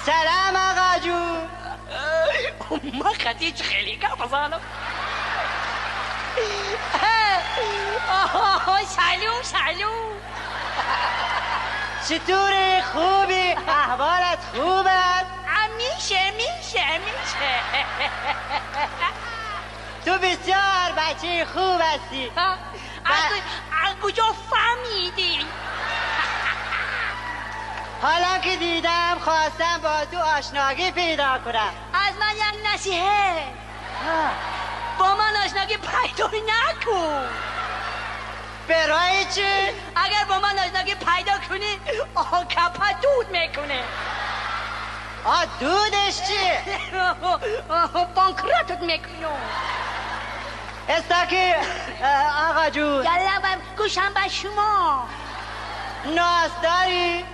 Салам, аға ҷун. Ма хати хеле гап занам. Салом, салом. چطوری؟ خوبی؟ احوالت خوب است؟ میشه میشه میشه. تو بسیار بچه خوب هستی. از کجا فهمیدی؟ حالا که دیدم خواستم با تو آشناگی پیدا کنم. از من یک نصیحه، با من آشناگی پیدا نکن. برای چی؟ اگر با من آشناگی پیدا کنی آکپا دود میکنه. آ دودش چیه؟ بانکراتت میکنه. استاکی آقا جون. یالا گوشم به شما. ناز داری؟